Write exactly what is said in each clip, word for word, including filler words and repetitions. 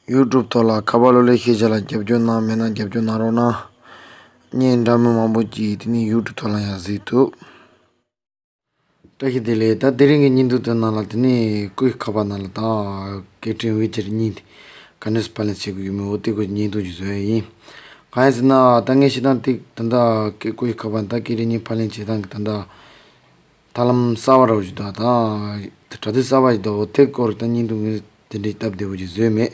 ཡུ་ཊུབ་ཐོག་ལ་ཁ་པར་གློག་ཀླད་ཤེས་བྱ་ལ་རྒྱབ་སྐྱོར་གནང་མེད་ན་རྒྱབ་སྐྱོར་གནང་རོགས་གནང་། བརྙན་འདྲ་མིན་མང་པོ་ཅིག་དེ་ནས་ཡུ་ཊུབ་ཐོག་ལ་ཡང་གཟིགས་ཐུབ། བཀྲ་ཤིས་བདེ་ལེགས། ད་དེ་རིང་གི་བརྙན་ཐུང་དེ་ནང་ལ་དེ་ནས་སྐུའི་ཁ་པར་ནང་ལ་ད་སྐད་འཕྲིན་ཝི་ཅེཊ་གཉིས་དེ་ག་འདྲས་ཕབ་ལེན་བྱེད་དགོས་ཡོད་མེད་འོ་དེ་སྐོར་བརྙན་ཐུང་ཅིག་བཟོ་ཡ་ཡིན། གང་ཡིན་ཟེར་ན་ད་ངས་བཤད་སྟངས་དེ་ད་ལྟ་སྐུའི་ཁ་པར་ད་སྐད་འཕྲིན་གཉིས་ཕབ་ལེན་བྱེད་སྟངས་ཀྱི་ད་ལྟ་ཐབས་ལམ་གསར་པ་འདྲ་བོ་ཞིག་དང་ད་གྲ་སྒྲིག་གསར་པ་ཞིག་དང་འོ་དེ་སྐོར་ད་བརྙན་ཐུང་ངས་དེ་འདྲའི་སྟབས་བདེ་པོ་ཞིག་བཟོས་མེད།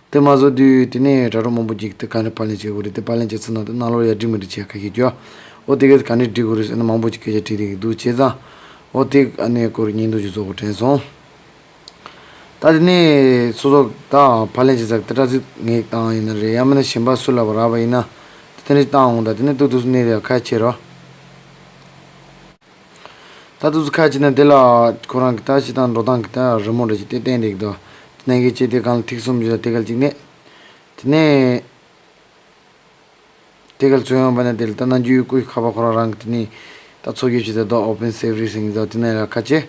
དེ་མ་བཟོ་དུས་དེ་ནས་དྲ་གྲོགས་མང་པོ་ཅིག་དེ་ག་འདྲ་ཕབ་ལེན་བྱེད་དགོས་རེད། དེ་ཕབ་ལེན་བྱེད་ཚུལ་ནང་དེ་ནང་ལོགས་ཡ་འགྲིག་མི་འགྲིག་བྱས་ཁ་ཤས་ཀྱིས་འོ་དེ་གས་ག་འདྲ་འགྲིག་དགོས་རེད་ཟེར་ན་མང་པོ་ཅིག་སྐད་ཆ་དྲིས་བསྡད་ཀྱི་འདུག་བྱས་ཙང་འོ་དེ་ཨ་ནེ་སྐོར་བརྙན་ཐུང་ཞིག་བཟོ་དགོས་དྲན་སོང་། ད་དེ་ནས་སོ་སོ་ད་ཕབ་ལེན་བྱེད་ས་དེ་དྲ་ཚིགས་ངས་བཏང་ཡིན་ན་རེད། ཡང་མིན་ན་གཞན་པ་སུ་ལ་བ་རག་པ་ཡིན་ན་དེ་དེ་འདྲ་བཏང་འོང་། ད་དེ་ནས་ཏུག་ཏུག་སུ་གནས་དེ་ཁ་ཕྱེ་རོགས། ད་དུས་ཚོད་ཁ་ཕྱེ་ན་དེ་ལ་ཁོ་རང་གི་ད་ཕྱི་དང་འགྲོ་སྟངས་ཀྱི་ད་རི་མོ་འདྲ་ཞིག་དེ་བསྟན་བསྡད་ཀྱི་འདུག་དེ་ནས་ཀྱི་ཅེ་དེ་གང་ལ་ཐིག་གསུམ་ཞིག་ལ་དེ་ག་ལ་གཅིག་གནས། དེ་ནས་དེ་ག་ལ་ཚུར་ཡོང་བ་ན་དེ་ལ་ད་ནམ་རྒྱུན་སྐུའི་ཁ་པར་ཁོ་རང་རང་གི་དེ་ནས་ད་འཚོལ་སྐྱོད་བྱེད་དེ་དོ་ཨོ་པན་སེ་ཝི་རི་ཟེར་གྱི་འདུག་དེ་ནས་ལ་ཁ་ཕྱེ།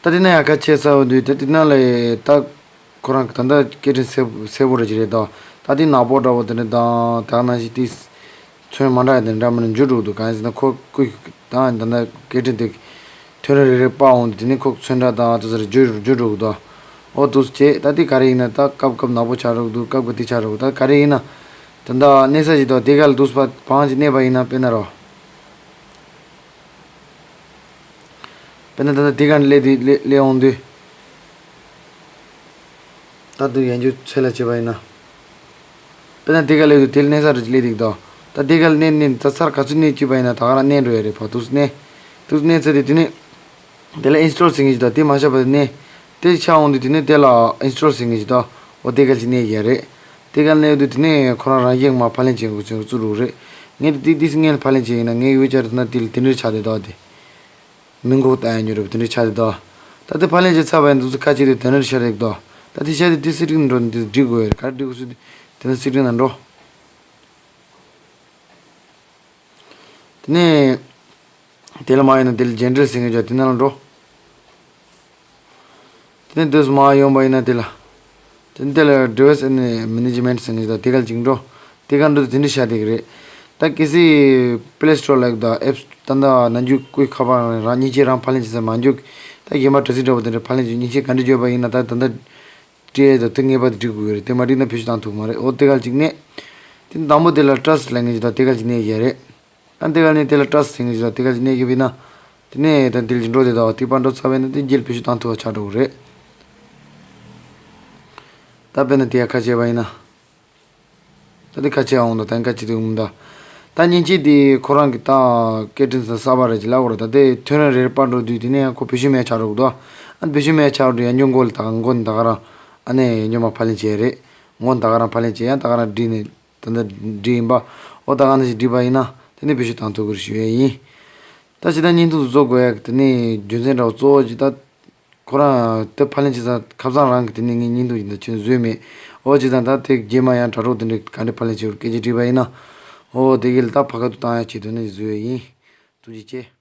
ད་དེ་ན་ཡག་ག་བྱས་ཚར་བ་དུས་ད་དེ་ན་ལས་ད་ཁོ་རང་གི་ད་ལྟ་སྐད་འཕྲིན་གསལ་གསལ་པོ་རེ་ཅིག་རེད་དོ། ད་དེ་ནག་པོ་འདྲ་བོ་དེ་འདྲ་དང་ད་ནང་བཞིན་དེ་ཚོན་མ་འདྲ་ཡ་དེ་འདྲ་མི་འདྲ་འཇུ་འགྲོ་གི་འདུག་གང་ཡིན་ཟེར་ན་ཁོ་སྐུ་ད་ད་ལྟ་སྐད་འཕྲིན་དེ་ཐོན་རེ་རེ་པར་འོང་དུས་དེ་ནས་ཁོ་ཚོན་འདྲ་དང་དེ་ཚོ་རེ་འཇུ་འཇུ་འགྲོ་གི་འདུག་འོ་དུས་བྱས་ད་དེ་ག་རེ་ཡིན་ན་ད་སྐབས་སྐབས་ནག་པོ་ཆགས་འགྲོ་གི་འདུག་སྐབས་སྐབས་དེ་ཆགས་འགྲོ་གི་ད་ག་རེ་ཡིན་ན་ད་ལྟ་གནས་ས་ཞིག་དང་དེ་ག་ལ་དུས་པ་བང་ཞིག་གནས་པ་ཡིན་ན་དཔེར་ན་རོ། དཔེར་ན་ད་ལྟ་དེ་ག་ནས་སླེབས་དུས་སླེབས་སླེབས་འོང་དུས། ད་དུང་ཡང་རྒྱུ་ཚོད་ལ་བྱེད་པ་ཡིན་ན། དཔེར་ན་དེ་ག་སླེབས་དུས་དེ་ལ་གནས་ས་རུ་སླེབས་དུས་དོ། ད་དེ་ག་ལ་གནས་གནས་ད་སར་ག་ཚོད་གནས་བཅུག་པ་ཡིན་ན་ད་ག་རང་གནས་འགྲོ་ཡ་རེད་བ་དུས་གནས། དུས་གནས་ཚར་དུས་དེ་ནས། དེ་ལ་ཨིན་སི་ཊོལ་ཟེར་མཁན་ཞིག་དང་དེ་མ་བཞག་པ་དེ་ནས། དེ་ཆགས་འོང་དུས་དེ་ནས་དེ་ལ་ཨིན་སི་ཊོལ་ཟེར་མཁན་ཞིག་དང་འོ་དེ་ག་ཅིག་གནས་ཡ་རེད། དེ་ག་གནས་དུས་དེ་ནས་ཁོ་རང་རང་བཞིན་མ་ཕབ་ལེན་བྱེད་དགོས་བྱུང་བཙུགས་རུག་རེད། ངས་དེ་དེ་སྔོན་ལ་ཕབ་ལེན་བྱས་ཡིན་ན་ངའི་ཡུལ་ཅར་དེ་ན་དེ་ལ་དེ་འདྲའི་ཆགས་དེ་དོ་དེ། མི་མགོ་བཏང་ཡ་ཉོ་རུ་དེ་འདྲའི་ཆགས་དེ་དོ། ད་དེ་ཕབ་ལེན་བྱས་ཚར་བ་ཡིན་དུས་ཚོད་ཁ་ཅིག་དེ་དེ་འདྲའི་ཆགས་རེད་དོ། ད་དེ་ཆགས་དེ་དེ་སི་ཊིང་འགྲོ་ནས་དེ་སྒྲིག་དགོས་ཡ་རེད་ག་རེ་སྒྲིག་དགོས་སུ་དེ་དེ་ན་སི་ཊིང་ན་འགྲོ། དེ་ནས། དེ་ལ་མ་ཡིན་ན་དེ་ལ་ཇེ་ནེ་རལ་ཟེར་མཁན་ཅིག་དེ་ནང་ལ་འགྲོ། དེ་ནས་དུས་མ་ཡོང་བ་ཡིན་ན་དེ་ལ། དེ་ནས་དེ་ལ་ཌི་བའི་སི་ཨེན་ཨེ་མེ་ནེ་ཇི་མེན་ཊི་ཟེར་མཁན་ཅིག་དང་དེ་ག་ལ་ཅིག་འགྲོ། དེ་ག་འགྲོ་དུས་དེ་འདྲ་བྱ་དེ་གི་རེད། ད་གལ་སྲིད་པེ་ལེ་སི་ཊོར་ལ་ཡོད་དང་ཨེབ་སི་ད་ལྟ་ནམ་རྒྱུན་སྐུའི་ཁ་པར་རང་ཉིད་ཀྱིས་རང་ཕབ་ལེན་བྱེད་ས་མ་འཇུག་ད་གཞན་པ་དྲ་ཚིགས་འདྲ་བོ་དེ་འདྲ་ཕབ་ལེན་བྱེད་ཉིན་བྱེད་ག་འདྲ་བརྗོད་པ་ཡིན་ན་ད་ད་ལྟ་སྤྲད་ཡས་དང་དེ་ངེས་པར་དུ་འགྲིག་དགོས་ཀྱི་རེད། དེ་མ་འགྲིག་ན་བེད་སྤྱོད་བཏང་ཐུབ་ཀྱི་མ་རེད། འོ་དེ་ག་ལ་ཅིག་གནས། དེ་དང་པོ་དེ་ལ་ཊ་ར་སི་ཊི་ལབ་མཁན་ཅིག་དང་དེ་ག་ལ་ཅིག་གནས་ཡས་རེད། ཨ་དེ་ག་ནས་དེ་ལ་ཊ་ར་སི་ཊི་ཟེར་མཁན་ཅིག་དང་དེ་ག་ལ་ཅིག་གནས་ཀྱི་བས་ན། དེ་ནས་ད་དེ་ལ་ཅིག་འགྲོ་དེ་དང་དེ་པར་འགྲོ་ཚར་བས་ན་དེ་རྗེས་ལ་བེད་སྤྱོད་བཏང་ཐུབ་པ་ཆགས་འགྲོ་གི་རེད། ད་དཔེར་ན་དེ་ཡ་ཁ་བྱས་པ་ཡིན་ན། ད་དེ་ཁ་བྱས་འོང་དང་ད་ཁ་བྱས་དེ་འོང་ད། ད་མཉེན་ཆས་དེ་ཁོ་རང་གི་ད་སྐད་འཕྲིན་ས་གསར་པ་རེད་ཅིག་ལབ་དགོས་རེད། ད་དེ་ཐོན་རང་རེ་རེ་པར་འགྲོ་དུས་དེ་ནས་ཡང་ཁོ་བེད་སྤྱོད་མེད་ཆགས་འགྲོ་གི་འདུག་ཨ་བེད་སྤྱོད་མེད་ཆགས་འགྲོ་ཡང་འགྱོ་མགོ་ལ་ད་ག་མགོ་ནས་ད་ག་རང་ཨ་ནས་འགྱོ་མ་ཕབ་ལེན་བྱས་རེད། མགོ་ནས་ད་ག་རང་ཕབ་ལེན་བྱས་ཡང་ད་ག་རང་བསྒྲིགས་ནས། ད་ལྟ་འགྲིག་ཡིན་པ། ཨོ་ད་ག་ནང་བཞིན་འགྲིག་པ་ཡིན་ན་དེ་ནས་བེད་སྤྱོད་བཏང་ཐུབ་ཀྱི་རེད་ཞུ་ཡས་ཡིན། ད་ཇི་ལྟར་བརྙན་ཐུང་བཟོ་དགོས་ཡག་དེ་ནས་རྒྱུ་མཚན་འདྲ་བོ་གཙོ་བོ་ཇི་ལྟར་ཁོ་རང་དེ་ཕབ་ལེན་བྱེད་ས་ཁ་སང་རང་གི་དེ་ནས་ངས་བརྙན་ཐུང་ཡིན་ད་ཁྱོད་བཟོས་མེད། ཨོ་ཇི་ལྟར་ད་དེ་རྗེས་མ་ཡང་དྲ་གྲོགས་དེ་འདྲས་ག་འདྲས་ཕབ་ལེན་བྱེད་དགོས་སྐད་ཆ་དྲིས་པ་ཡིན་ན། ཨོ་དེ་གི་ལ་ད་ཕ་ག་ཏུ་བཏང་ཡག་ཆེད་དུ་ནས་བཟོས་ཡས་ཡིན། ཐུགས་རྗེ་ཆེ།